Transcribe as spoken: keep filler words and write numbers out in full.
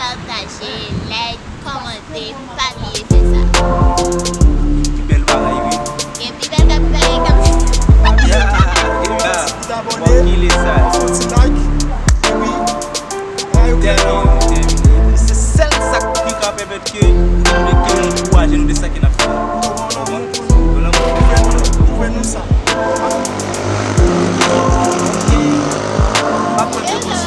Pataje, like, kòmante, pa bliye fè sa. Ki bèl bagay, wi. Gen pi bèl ka pi bagay kòm sa. Yeah, yeah. Bon, ki le sa? Fon ti like. Epi, Tèmine, tèmine. Se sèl sa ki ka pèmèt ke nou te ankouraje nou de sa ke n ap fè. Konprann? Yo lanmou. Pwouve nou sa. Pa pran de risk.